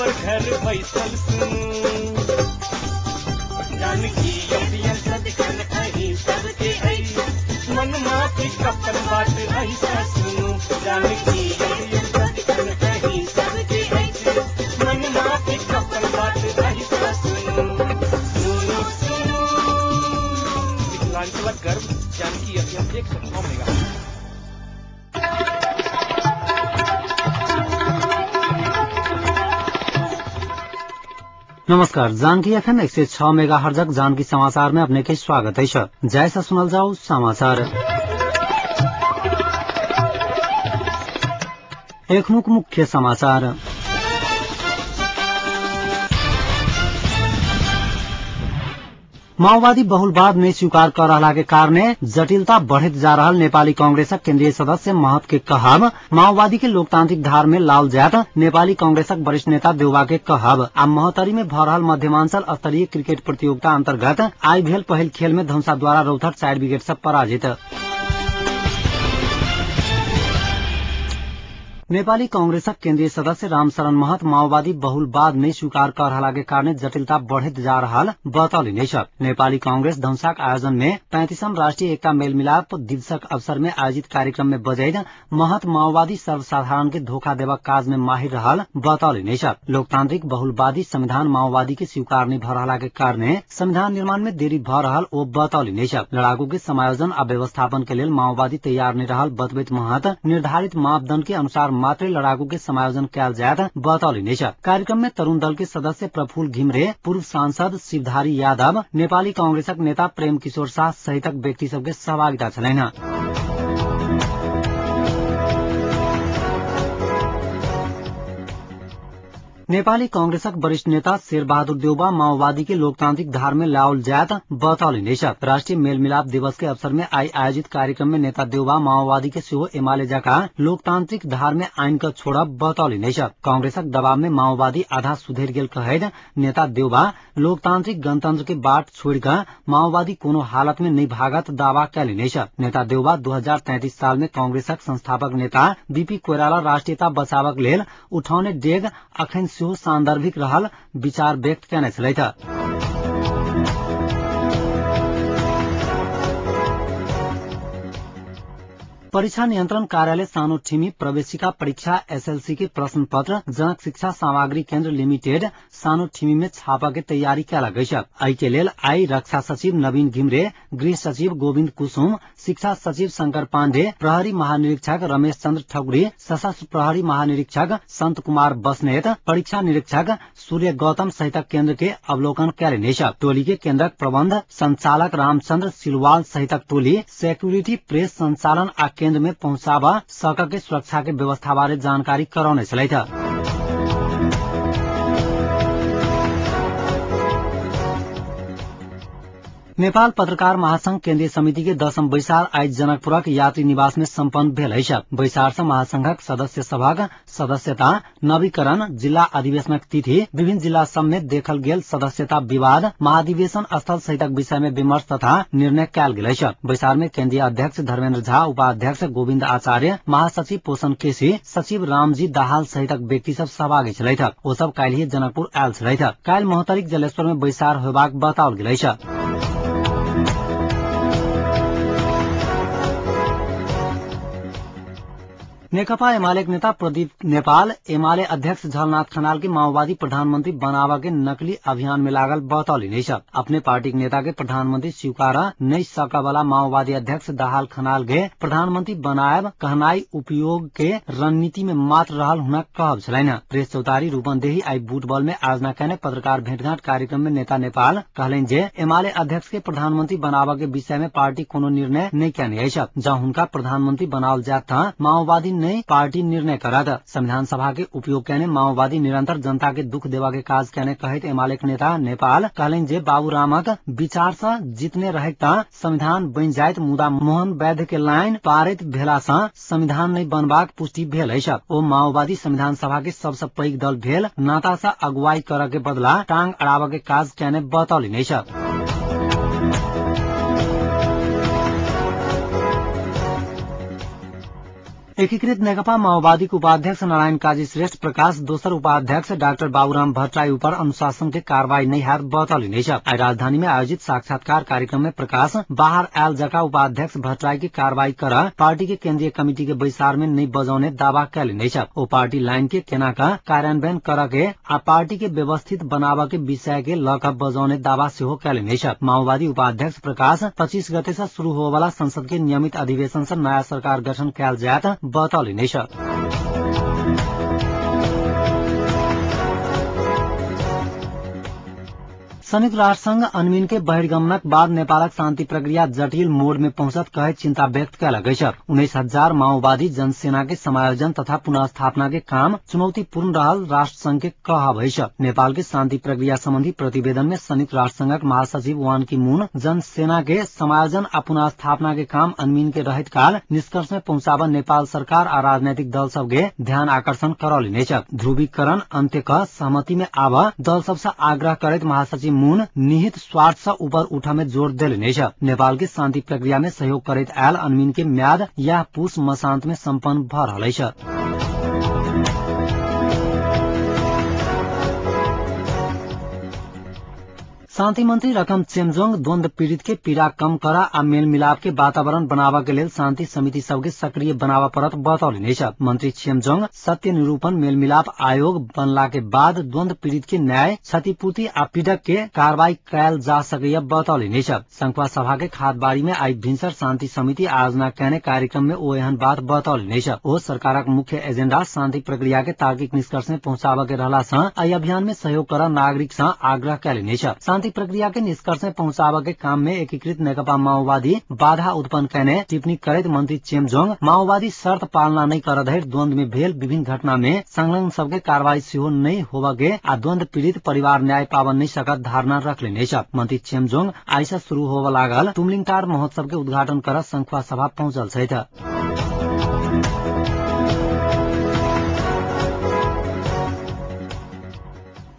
खबर घर बैसल सुनू। जानकी एफएम सदिखन अहीं सबके अछि, मन माफिक अपन बात अहीं सँ सुनू। जानकी एफएम सदिखन अहीं सबके अछि, मन माफिक अपन बात अहीं सँ सुनू। सुनू सुनू मिथिलांचलक गर्व जानकी एफएम 106 मेगा। नमस्कार, जानकी एफएम 106 मेगा हर्जक जानकी समाचार में अपने के स्वागत है। जय से सुनल जाओ समाचार। एखनुक मुख्य समाचार। माओवादी बहुलवाद में स्वीकार कर रहला के कारणे जटिलता बढ़ैत जा रहल नेपाली कांग्रेसक केन्द्रीय सदस्य महत के कहब। माओवादी के लोकतांत्रिक धार में लाल जायत नेपाली कांग्रेसक वरिष्ठ नेता देउवा के कहब। आ महोत्तरी में भ रहल मध्यमांचल स्तरीय क्रिकेट प्रतियोगिता अंतर्गत आई भेल पहिल खेल में धनुषा द्वारा रौतहट 4 विकेट से पराजित। नेपाली कांग्रेसक केन्द्रीय सदस्य रामशरण महत माओवादी बहुलवाद में स्वीकार कर रहला के कारणे जटिलता बढ़ैत जा रहल बतौलनि अछि। नेपाली कांग्रेस धनुषाक आयोजन में 35वां राष्ट्रीय एकता मेलमिलाप दिवसक अवसर में आयोजित कार्यक्रम में बजैत महत माओवादी सर्वसाधारण के धोखा देबाक काज में माहिर रहल बतौलनि अछि। लोकतांत्रिक बहुलवादी संविधान माओवादी के स्वीकार नहि भ रहला के कारणे संविधान निर्माण में देरी भ रहल ओ बतौलनि अछि। लड़ाकू के समायोजन आ व्यवस्थापन के लेल माओवादी तैयार नहि रहल बतबैत महत निर्धारित मापदंड के अनुसार मात्र लड़ाकू के समायोजन कयल जायत बतौलनि अछि। कार्यक्रम में तरुण दल के सदस्य प्रफुल्ल घिमरे, पूर्व सांसद शिवधारी यादव, नेपाली कांग्रेसक नेता प्रेम किशोर शाह सहितक व्यक्ति सबके सहभागिता छलनि। नेपाली कांग्रेसक वरिष्ठ नेता शेरबहादुर देउवा माओवादी के लोकतांत्रिक धार में लाओल जायत बतौलनि अछि। राष्ट्रीय मेलमिलाप दिवस के अवसर में आई आयोजित कार्यक्रम में नेता देउवा माओवादी के सेहो एमाले जकाँ लोकतांत्रिक धार में आनि कऽ छोड़ब बतौलनि अछि। कांग्रेसक दबाव में माओवादी आधा सुधरि गेल कहैत नेता देउवा लोकतांत्रिक गणतंत्र के बाट छोड़ि कऽ माओवादी कोनो हालत में नहि भागत दावा कयलनि अछि। नेता देउवा 2033 साल में कांग्रेसक संस्थापक नेता बीपी कोइराला राष्ट्रीयता बचावक लेल उठौने डेग अखन सेहो सान्दर्भिक रहल विचार व्यक्त केने छलथि। परीक्षा नियंत्रण कार्यालय सानो ठिमी प्रवेशिका परीक्षा एसएलसी के प्रश्न पत्र जनक शिक्षा सामग्री केन्द्र लिमिटेड सानो ठिमी में छापा के तैयारी कयल अछि। एहि के लेल आई रक्षा सचिव नवीन घिमरे, गृह सचिव गोविन्द कुसुम, शिक्षा सचिव शंकर पाण्डे, प्रहरी महानिरीक्षक रमेश चन्द्र ठकुरी, सशस्त्र प्रहरी महानिरीक्षक संत कुमार बस्नेत, परीक्षा निरीक्षक सूर्य गौतम सहितक केन्द्र के अवलोकन कयलनि अछि। टोली के केन्द्रक प्रबंध संचालक रामचंद्र सिलवाल सहितक टोली सिक्योरिटी प्रेस संचालन आ केन्द्र में पहुंचाबा सक के सुरक्षा के व्यवस्था बारे जानकारी करौने छलथि। नेपाल पत्रकार महासंघ केन्द्रीय समिति के 10म बैसार आइ जनकपुरक यात्री निवास में सम्पन्न भेल अछि। बैसार सँ महासंघक सदस्य सभक सदस्यता नवीकरण, जिला अधिवेशनक तिथि, विभिन्न जिला सब में देखल गेल सदस्यता विवाद, महाधिवेशन स्थल सहितक विषय में विमर्श तथा निर्णय कयल गेल अछि। बैसार में केन्द्रीय अध्यक्ष धर्मेन्द्र झा, उपाध्यक्ष गोविन्द आचार्य, महासचिव पोषण केसी, सचिव रामजी दाहाल सहितक व्यक्ति सब सहभागी छलथि। ओ सब काल्हि जनकपुर आयल छलथि। काल्हि महोत्तरीक जलेश्वर में बैसार होयबाक बताओल गेल अछि। नेकपा एमाले नेता प्रदीप नेपाल एमाले अध्यक्ष झलनाथ खनाल के माओवादी प्रधानमंत्री बनावा के नकली अभियान में लागल बतौलनि अछि। अपने पार्टी के नेता के प्रधानमंत्री स्वीकार नहि सकऽ वाला माओवादी अध्यक्ष दाहाल खनाल के प्रधानमंत्री बनायब कहनाई उपयोग के रणनीति में मात्र रहल हुनक कहब छलनि। प्रेस चौतारी रूपन्देही आई बुटबल में आयोजना कयने पत्रकार भेंटघाट कार्यक्रम में नेता नेपाल कहलनि जे एमाले अध्यक्ष के प्रधानमंत्री बनाबऽ के विषय में पार्टी कोनो निर्णय नहि कयने अछि। जँ हुनका प्रधानमंत्री बनाओल जायत तऽ माओवादी पार्टी निर्णय करत। संविधान सभा के उपयोग कयने माओवादी निरंतर जनता के दुख देवा के काज कयने कहैत एमाले के नेता नेपाल कहलनि जे बाबूरामक विचार सँ जीतने रहैत तऽ संविधान बनि जाइत, मुदा मोहन वैद्य के लाइन पारित भेला सँ संविधान नहि बनबाक पुष्टि भेल अछि। ओ माओवादी संविधान सभा के सबसँ पैघ दल भेल नाता सँ अगुवाई करऽ के बदला टांग अड़ाबऽ के काज कयने बतौलनि अछि। एकीकृत नेकपा माओवादी के उपाध्यक्ष नारायण काजी श्रेष्ठ प्रकाश दोसर उपाध्यक्ष डाक्टर बाबूराम भट्टराई ऊपर अनुशासन के कार्रवाई नहीं हैत बतौलनि अछि। आइ राजधानी में आयोजित साक्षात्कार कार्यक्रम में प्रकाश बाहर आयल जका उपाध्यक्ष भट्टराई के कार्रवाई कर पार्टी के केंद्रीय कमिटी के बैसार में नहीं बजौने दावा कैलनि अछि। ओ पार्टी लाइन के केना का कार्यान्वयन कर के आ पार्टी के व्यवस्थित बनाबऽ के विषय के ल क बजौने दावा सेहो कैलनि अछि। माओवादी उपाध्यक्ष प्रकाश 25 गते से शुरू होवला संसद के नियमित अधिवेशन से नया सरकार गठन कैल जायत बतौलनि अछि। संयुक्त राष्ट्र संघ अनमिन के बहिर्गमनक बाद नेपालक शांति प्रक्रिया जटिल मोड़ में पहुंचत कहे चिंता व्यक्त कयलक अछि। 19,000 माओवादी जनसेना के समायोजन तथा पुनर्स्थापना के काम चुनौतीपूर्ण रहल राष्ट्र संघ के कहब अछि। नेपाल के शांति प्रक्रिया संबंधी प्रतिवेदन में संयुक्त राष्ट्र संघक महासचिव वान की मून जनसेना के समायोजन आ पुनर्स्थापना के काम अनमिन के रहत काल निष्कर्ष में पहुंचाब नेपाल सरकार आ राजनैतिक दल सब के ध्यान आकर्षण करौलनि अछि। ध्रुवीकरण अंत्य क सहमति में आब दल सब से आग्रह करैत महासचिव मून निहित स्वार्थ से ऊपर उठा में जोर देलनि अछि। नेपाल के शांति प्रक्रिया में सहयोग करैत आयल अनमिन के म्याद यह पुष मसांत में सम्पन्न भ रहल अछि। शांति मंत्री रकम चेमजोंग द्वंद पीड़ित के पीड़ा कम करा आ मेल मिलाप के वातावरण बनावा के लेल शांति समिति सबके सक्रिय बनावा परत बतौलनि अछि। मंत्री चेमजोंग सत्य निरूपण मेल मिलाप आयोग बनला के बाद द्वंद पीड़ित के न्याय क्षतिपूर्ति आ पीड़क के कार्रवाई कैल जा सकैया बतौलनि अछि। संखुआ सभा के खादबाड़ी में आई भिनसर शांति समिति आयोजना केने कार्यक्रम में ओ एहन बात बतौलनि अछि। ओ सरकारक मुख्य एजेंडा शांति प्रक्रिया के तार्किक निष्कर्ष में पहुंचाबऽ के रहला सँ एहि अभियान में सहयोग कर नागरिक सँ आग्रह कैलनि अछि। शांति प्रक्रिया के निष्कर्ष में पहुंचाबऽ के काम में एकीकृत नेकपा माओवादी बाधा उत्पन्न कैने टिप्पणी करैत मंत्री चेमजोंग माओवादी शर्त पालना नहीं कर धरि द्वंद में भेल विभिन्न घटना में संलग्न सबके कार्रवाई सेहो नहीं होबऽ के आ द्वंद पीड़ित परिवार न्याय पाबऽ नहीं सकत धारणा रखलनि अछि। मंत्री चेमजोंग आइ से शुरू होबऽ लागल तुमलिंगटार महोत्सव के उद्घाटन कर संखुआ सभा पहुंचल छथि।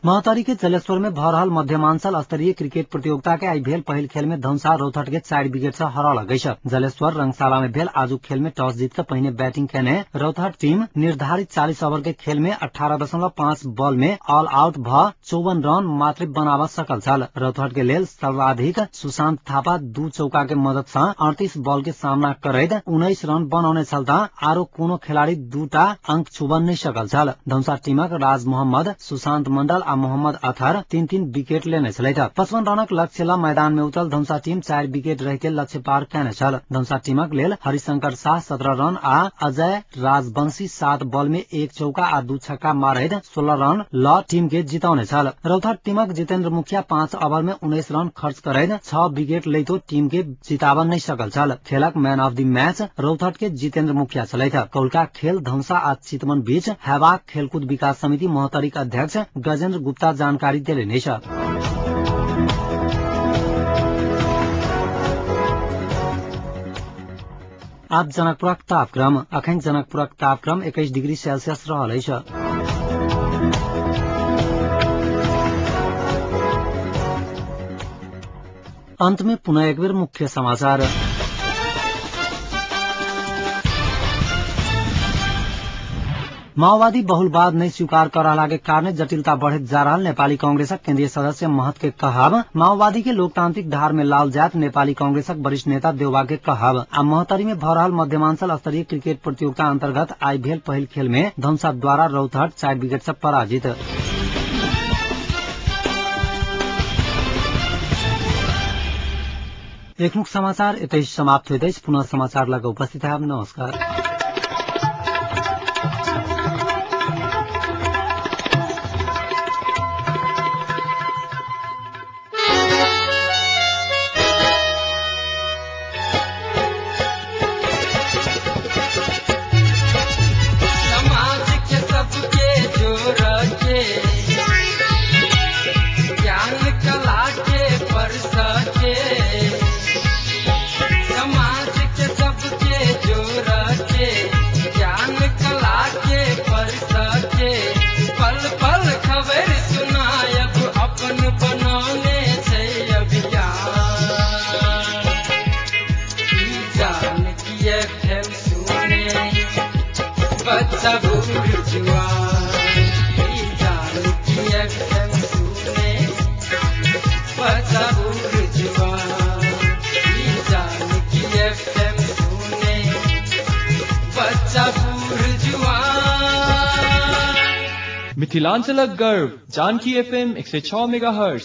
महोत्तरी के जलेश्वर में भ रहल मध्यमांचल स्तरीय क्रिकेट प्रतियोगिता के आई भेल पहिल खेल में धनुषा रौतहट के 4 विकेट से हरौलक अछि। जलेश्वर रंगशाला में भेल आजुक खेल में टॉस जीत के पहिने बैटिंग केने रौतहट टीम निर्धारित 40 ओवर के खेल में 18.5 बॉल में ऑल आउट भ 54 रन मात्र बनाब सकल छल। रौतहट के लेल सर्वाधिक सुशांत थापा 2 चौका के मदद से 38 बॉल के सामना करैत 19 रन बनौने छल त आरो कोनो खेलाड़ी 2टा अंक छुब नहीं सकल छल। धनुषा टीमक राज मोहम्मद, सुशांत मंडल आ मोहम्मद अथर 3-3 विकेट लेने छलथि। 55 रनक लक्ष्य ल मैदान में उतरल धनुषा टीम 4 विकेट रहिते लक्ष्य पार केने छल। धनुषा टीमक लेल हरिशंकर शाह 17 रन आ अजय राजवंशी 7 बॉल में 1 चौका आ 2 छक्का मारैत 16 रन ल टीम के जितौने छल। रौतहट टीमक जितेन्द्र मुखिया 5 ओवर में 19 रन खर्च करैत 6 विकेट लैतो टीम के जिताब नहीं सकल छल। खेलक man of the match Rautahat के जितेन्द्र मुखिया छलथि। कौलका खेल धनुषा आ चितवन बीच हैवाक खेलकूद विकास समिति महोत्तरीक अध्यक्ष गजेन्द्र गुप्ता जानकारी देलनि अछि। आब जनकपुरक तापक्रम। अखन जनकपुरक तापक्रम 21 डिग्री सेल्सियस रहल अछि। अंत में पुनः एक बेर मुख्य समाचार। माओवादी बहुलवाद नहीं स्वीकार कर रहला के कारण जटिलता बढ़ैत जा रहल नेपाली कांग्रेसक केंद्रीय सदस्य महत के कहब। माओवादी के लोकतांत्रिक धार में लाल जात नेपाली कांग्रेसक वरिष्ठ नेता देउवा के कहब। आ महोत्तरी में भ रहल मध्यमांचल स्तरीय क्रिकेट प्रतियोगिता अंतर्गत आई भेल पहिल खेल में धनुषा द्वारा रौतहट 4 विकेट से पराजित। एकमुख समाचार एतै समाप्त होइत अछि। पुनः समाचार लग उपस्थित है। नमस्कार। समाज के सबके जोड़ के। मिथिलांचलक गर्व जानकी एफएम 106 मेगाहर्ट्ज।